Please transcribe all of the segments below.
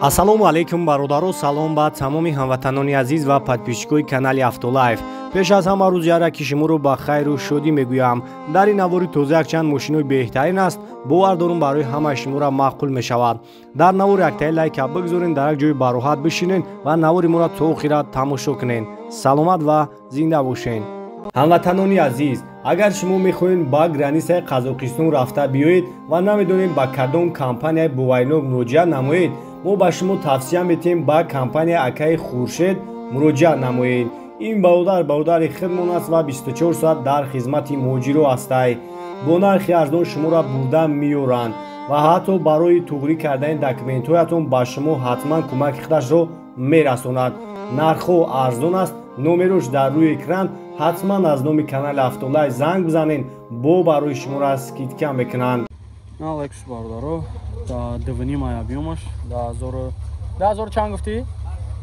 Ассалому алайкум бародаро, салом ба тамоми ҳамватанони азиз ва подписчикои канали Автолайф. Пеш аз ҳама рӯз яра ки шуморо ба хайру шодӣ мегӯям. Дар ин навори тоза якчанд мошинои беҳтарин аст, бовар дорум барои ҳамаи шуморо маъқул мешавад. Дар навор яктаи лайка бигзорен, дар як ҷои бароҳат бишинен ва навори моро то охира тамошо кунен. Саломат ва зинда бошен. Ҳамватанони азиз, агар шумо мехоҳед ба границаи Қазоқистон рафта биёед ва намедонед ба кадом компанияи боваринок муроҷиат намоед, мо ба шумо тавсия метиҳем ба компанияи акаи Хуршед муроҷиат намоед. Ин бародар бародари хидмон аст ва 24 соат дар хизмати муҳоҷиро ҳастай. Бо нархи арзон шуморо бурда меёранд ва ҳатто барои туғрӣ кардани документҳоятон ба шумо ҳатман кӯмаки худашро мерасонад. Нархҳо арзон аст, номерош дар рӯи экран. Ҳатман аз номи канали Автолайф занг бизанед, бо барои шуморо скидка мекунанд. Лексус бародаро, да дувним ай объёмаш, 2000 чанд гуфтӣ?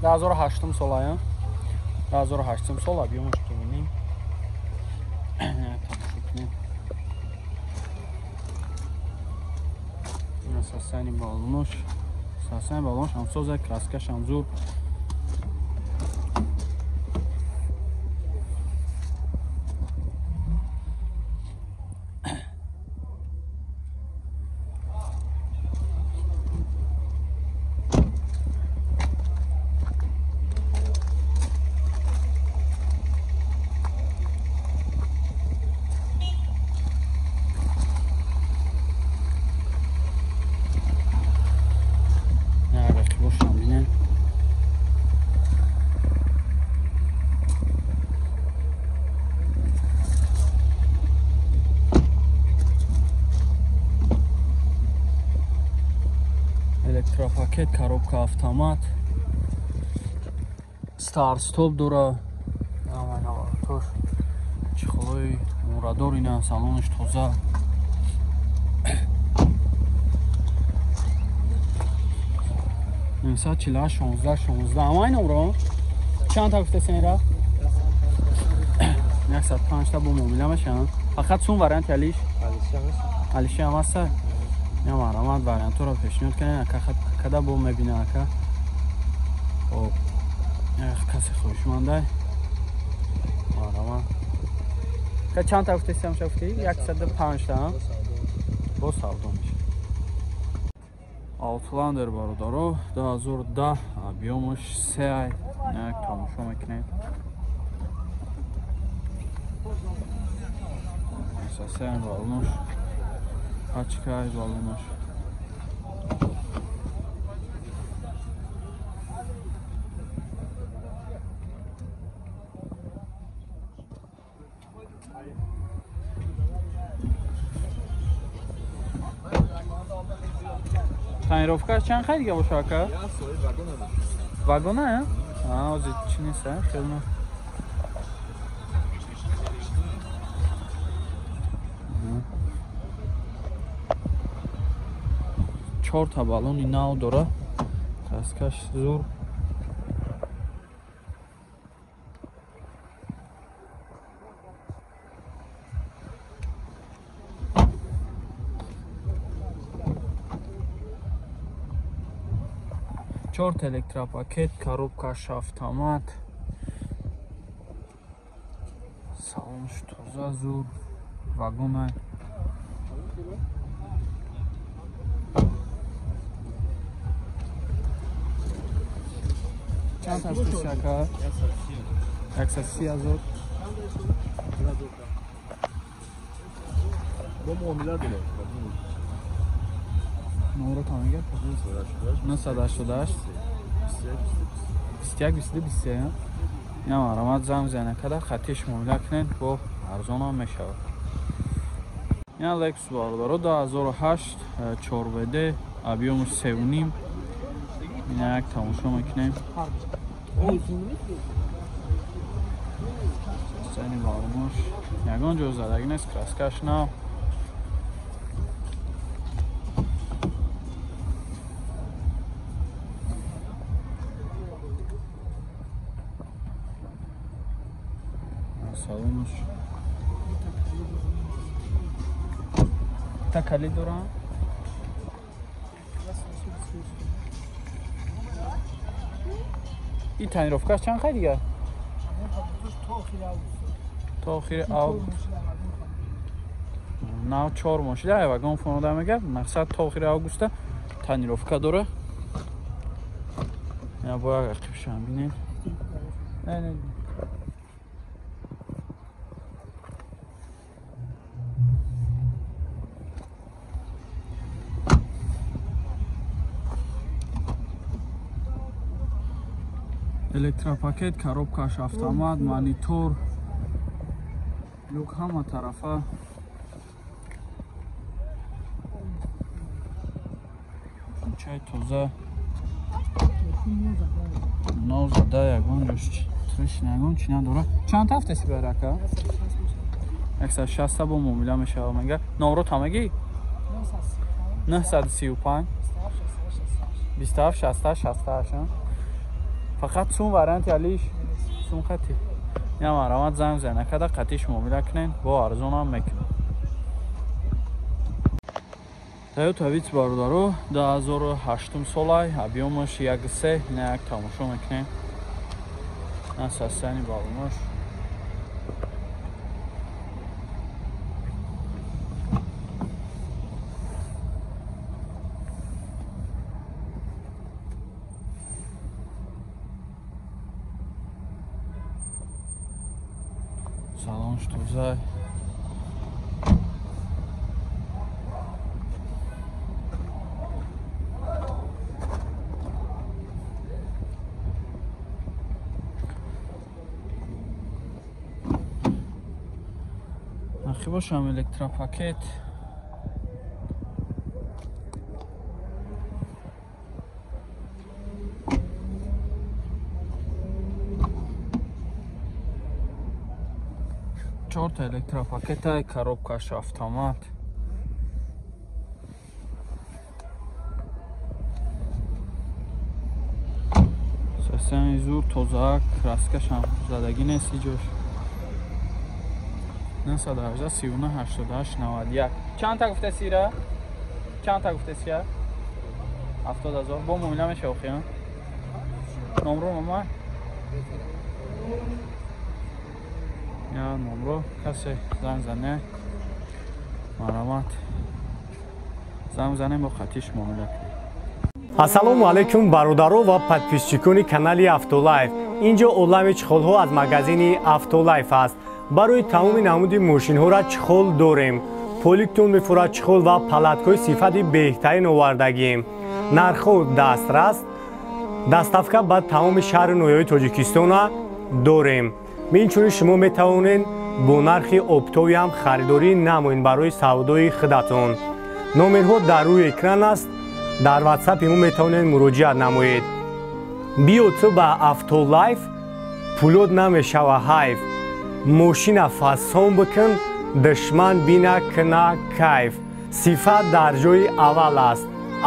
2008 сол ая. 2008 сол объёмаш дувним. Тамошо кунем. Сасани баллонош, сасани баллонош ҳам соза, краскаш ҳам зур. Электропакет, коробка автомат, старт-стоп дора, тош чехолои мурадор, ина салонаш тоза. Нӯҳсад чилҳашт шонздаҳ шонздаҳ. Ама ин умро чанд та гуфтеси инра? 105 та бо муомила мешаванд. Фақат сум варианти алиш? Алиши ҳам ҳаста? Я марамат вариантҳоро пешниҳод кунед, ака када бо мебина ака. Хоб, касе хоҳишмандай марамат. Ка чанд та гуфтеси ҳамша гуфтӣ? 105 та бо савдо мешавад. Outlander бародаро, 2010 объёмаш 3 ай, як тамошо мекунем. Сасаям балонош, пачкай балонош. Тонировкаш чанд хай дига боша ака? Вагона, а? Ози чӣ нест, а? Хеле чорта баллони нав дора, краскаш зур. Чорта электропакет, коробкаш автомат, салонш тоза зур, вагона. Чанд та гуфтеси ака? 130 ҳазор. Бо муомила дорад. Номро та мегӯяд? 988 21 22 23. Ина марамат занг бизанед, када хатиш муомила кунед, бо арзонам мешавад. Ина Lexus бародаро, 2008 4WD, объёмаш 3.5. Ина як тамошо мекунем. Сани балонош ягон ҷо задагӣ нест, краскаш нав. Салонош та калид дорам. Ин тонировкаш чанд хай дигар? То охири август. Нав 4 моҳ шуда, ай вагон фонода мегап, мақсад то охири августа тонировка дора. Я бояд ақибшам бинед. Не, не. Электропакет, коробкаш автомат, монитор, люк ҳама тарафа. Чай тоза. Нав зада, ягон ҷош трещина, ягон чи надора. Чанд ҳафтаси барака? 160 бо муомила мешава мега. Номро тамагӣ? 935 27 68 68. Фақат сум варианти алиш сум хати. Я марамат занг зана када қатиш муомила кунен, бо арзонам мекунам. Toyota Vitz бародаро 2008 солай, объемаш 1.3, ина як тамошо мекунем. На состояние баллонаш. Салонш тоза. Нархи бошам электропакет. Чорта электропакета, коробкаш автомат. Состояние зур, тоза, краскашам задагӣ нест ҷош. 918 39 88 91. Чанд та гуфта сира? Чанд та гуфта сира? 70,000. Бо муомила меша охи, ҳа? Номро мама? Я номро касе занг зане. Марамат. Занг зане бо қатиш муомила кунем. Ассалому алайкум бародаро ва подписчикони канали Автолайф. Инҷо олами чехолҳо аз магазини Автолайф аст. Барои тамоми намуди мошинҳоро чехол дорем. Поликтон мефурад чехол ва палаткҳои сифати беҳтарин овардагием. Нархҳо дастрас, доставка ба тамоми шаҳру ноҳияҳои Тоҷикистона дорем. Инчунин шумо метавонед бо нархи оптовиам харидорӣ намоед барои савдои худатон. Номерҳо дар рӯи экран аст. Дар ватсапи мо метавонед муроҷиат намоед. Биё ту ба Автолайф, пулот намешава ҳайф. Мошина фасон бикун, душман бина кина кайф. Сифат дар ҷои аввал аст.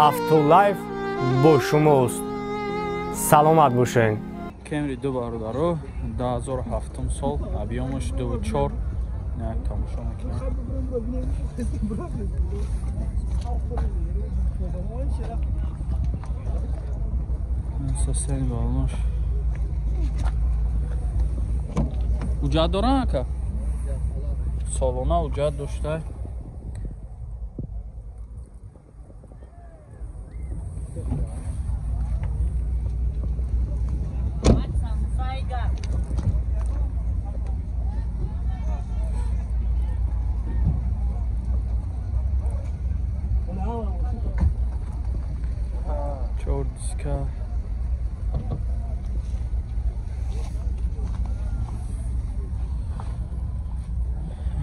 Автолайф бо шумост. Саломат бошед. Кемри ду бародаро 2007 сол, объемаш 2.4. Як тамошо мекунем. Состояние баллонаш. Уҷат доран ака? Солона уҷат дошта. Чор диска.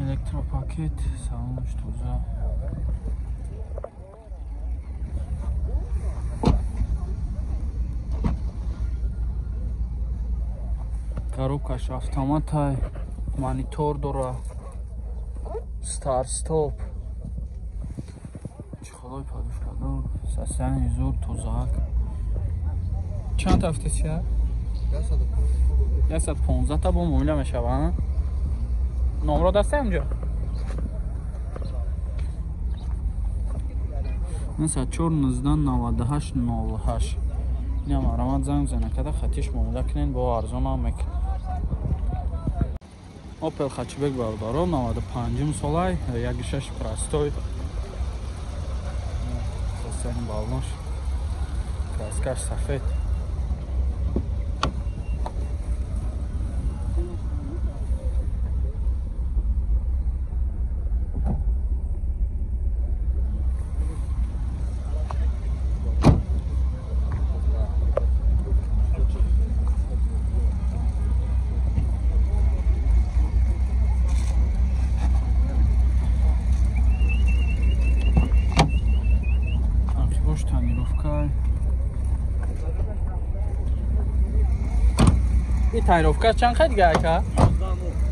Электропакет, салонш тоза. Коробкаш автоматай, монитор дора, старт стоп. Чехолой подушкадор, состояние зур, тозаак. Чанд ҳафтасия? 115 та бо муомила мешава. Номро дасте онҷо? 94 19 98 08. Ина марамат занг зана када хатиш муомила кунен, бо арзон ҳам мекунад. Opel Hatchback бародаро 95 солай, 1.6 простой. Состояние баллонш. Краскаш сафед. Тонировка чанд хай дига ака?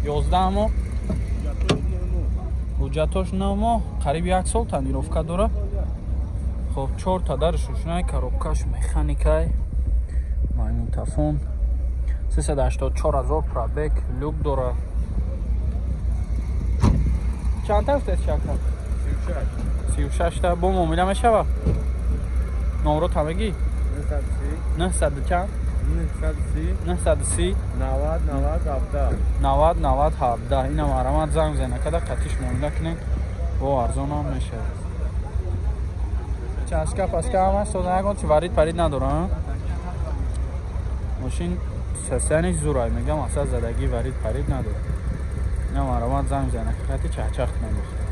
11 моҳ. Ҳуҷҷатош 9 моҳ, қариб 1 сол тонировка дора. Хоб 4 та дарш рӯшнай, коробкаш механикай. Магнитофон. 384 000 пробег, люк дора. Чанд та гуфтед ака? 36. 36 та бо муомила мешава? Номро та мегӣ? 930 чанд? 930 90 90 17 90 90 17. Ина марамат занг зана када қатиш муомила кунем, бо арзон ҳам мешавад. Чашка пашка ҳама соза, ягон чи варид парид надора. Мошин состояниш зурай, мегам асал задагӣ варид парид надора. Ина марамат занг зана қати чахчах кунем.